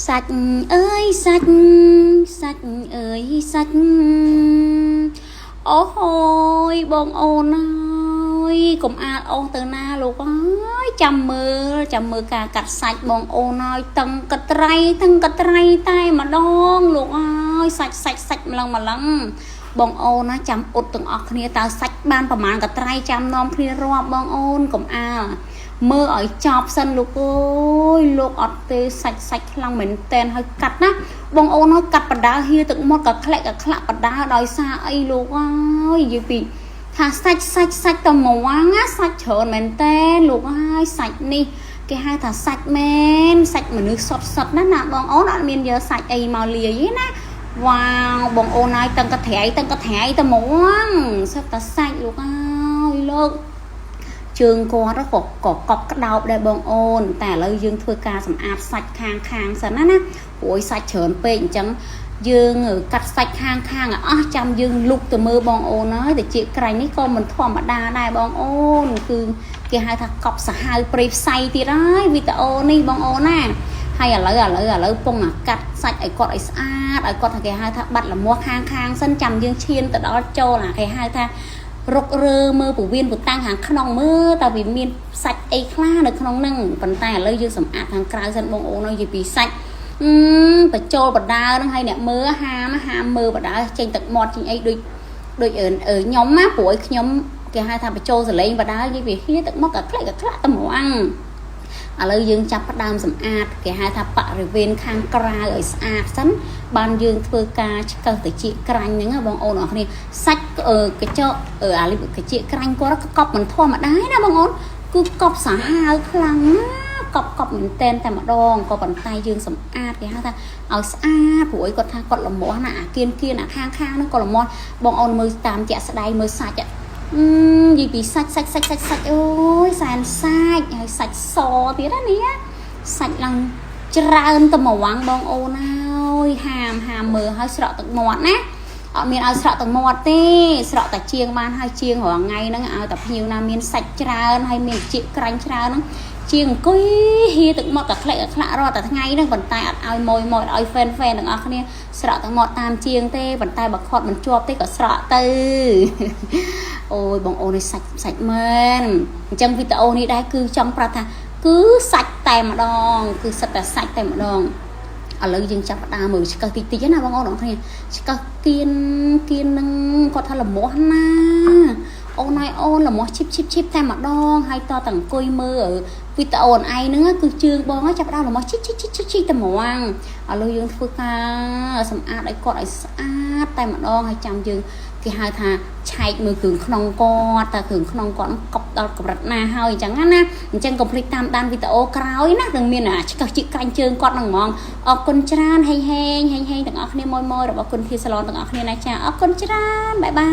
សាច់អើយសាច់សាច់អើយសាច់អូហូយបងអូនអើយកុំអាលអូសទៅណាលោកអើយចាំមើលចាំមើលការកាត់សាច់បងអូនអើយតឹងកត្រៃតឹងកត្រៃតែម្ដងលោកអើយសាច់សាច់សាច់ម្លឹងម្លឹងបងអូនណាចាំអ៊ុតទាំងអស់គ្នាតើសាច់បានប្រមាណកត្រៃចាំនាំគ្នារាប់បងអូនកុំអាលមើលឲ្យចប់សិនលោកអើយលោកអត់ទេសាច់សាច់ខ្លាំងមែនតែនហើយកាត់ណាបងអូនហើយកាត់បដាហៀទឹកមាត់ក៏ក្លែកក៏ខ្លាក់បដាដោយសារអីលោកអើយនិយាយពីថាសាច់សាច់សាច់តមងណាសាច់ច្រើនមែនតែនលោកអើយសាច់នេះគេហៅថាសាច់មែនសាច់មនុស្សសុតសុតណាណាបងអូនអត់មានយកសាច់អីមកលាយទេណាវ៉ាវបងអូនហើយតឹងកត្រៃតឹងកត្រៃតមងសិតតែសាច់លោកអើយលោកជើងគាត់ក៏ក៏កប់ក្តោបដែរបងអូនតែឥឡូវយើងធ្វើការសម្អាតសាច់ខាងខាងសិនណាណាព្រោះសាច់ច្រើនពេកអញ្ចឹងយើងកាត់សាច់ខាងខាងឲ្យអស់ចាំយើងលុកទៅមើលបងអូនហើយតែជាក្រាញ់នេះក៏មិនធម្មតាដែរបងអូនគឺគេហៅថាកប់សាហាវព្រៃផ្សៃទៀតហើយវីដេអូនេះបងអូនណាហើយឥឡូវឥឡូវឥឡូវពងអាកាត់សាច់ឲ្យគាត់ឲ្យស្អាតឲ្យគាត់ថាគេហៅថាបាត់លមាស់ខាងខាងសិនចាំយើងឈានទៅដល់ចូលអាគេហៅថារុករើមើលពវៀនពតាំងខាងក្នុងមើលតើវាមានសាច់អីខ្លះនៅក្នុងហ្នឹងប៉ុន្តែឥឡូវយើងសម្អាតខាងក្រៅសិនបងអូននិយាយពីសាច់បញ្ចូលបដាហ្នឹងឲ្យអ្នកមើលហាមហាមមើលបដាចេញទឹកមាត់ចេញអីដូចដូចអឺខ្ញុំណាព្រោះឲ្យខ្ញុំគេហៅថាបញ្ចូលសលេងបដានិយាយពីហៀទឹកមាត់ក៏ក្លែកក៏ខ្លាក់តម្រាំងឥឡូវយើងចាប់ផ្ដើមសម្អាតគេហៅថាបរិវេណខាងក្រៅឲ្យស្អាតសិនបានយើងធ្វើការឆ្កឹះតិចក្រាញ់ហ្នឹងបងអូនអរគ្នាសាច់កញ្ចក់អាលិកញ្ចក់ក្រាញ់គាត់កប់មិនធម្មតាណាបងអូនគឺកប់សាហាវខ្លាំងណាកប់កប់មែនតែនតែម្ដងក៏ប៉ុន្តែយើងសម្អាតគេហៅថាឲ្យស្អាតព្រោះអីគាត់ថាគាត់លមាស់ណាអាគៀនគៀនអាខាងខាងហ្នឹងក៏លមាស់បងអូនមើលតាមជាក់ស្ដែងមើលសាច់និយាយពីសាច់សាច់សាច់សាច់សាច់អូយសែនសាច់ហើយសាច់សទៀតណានេះសាច់ឡើងច្រើនទៅមកវាងបងអូនហើយហាមហាមមើលហើយស្រក់ទឹកមាត់ណាអត់មានឲ្យស្រក់ទឹកមាត់ទេស្រក់តែជាងបានហើយជាងរាល់ថ្ងៃហ្នឹងឲ្យតែភ្ញៀវណាមានសាច់ច្រើនហើយមានជាក្រាញ់ច្រើនហ្នឹងជាងអង្គុយហៀទឹកមាត់ក៏ក្លែកក៏ខ្លាក់រាល់តែថ្ងៃហ្នឹងប៉ុន្តែអត់ឲ្យម៉យម៉យឲ្យហ្វេនហ្វេនទាំងអស់គ្នាស្រក់ទឹកមាត់តាមជាងទេប៉ុន្តែបើខត់មិនជាប់ទេក៏ស្រក់ទៅអូយបងអូននេះសាច់សាច់មែនអញ្ចឹងវីដេអូនេះដែរគឺចង់ប្រាប់ថាគឺសាច់តែម្ដងគឺសិតតែសាច់តែម្ដងឥឡូវយើងចាប់ផ្ដើមមើលឆ្កឹះតិចតិចណាបងអូនអរគ្នាឆ្កឹះគៀនគៀននឹងគាត់ថាលមាស់ណាអូនហើយអូនលមាស់ឈីបឈីបឈីបតែម្ដងហើយតតែអង្គុយមើលវីដេអូនឯងហ្នឹងគឺជើងបងចាប់ផ្ដើមលមាស់ឈីឈីឈីឈីតែហ្មងឥឡូវយើងធ្វើការសម្អាតឲ្យគាត់ឲ្យស្អាតតែម្ដងហើយចាំយើងគេហៅថាឆែកមើលគ្រឿងក្នុងគាត់តើគ្រឿងក្នុងគាត់កប់ដល់កម្រិតណាហើយអញ្ចឹងណាអញ្ចឹងកុំភ្លេចតាមដានវីដេអូក្រោយណានឹងមានអាឆ្កឹះជីកក្រាញ់ជើងគាត់ហ្នឹងហ្មងអរគុណច្រើនហេងហេងហេងហេងទាំងអស់គ្នាមួយមួយរបស់គុណធាសាឡនទាំងអស់គ្នាណាចាអរគុណច្រើនបាយបា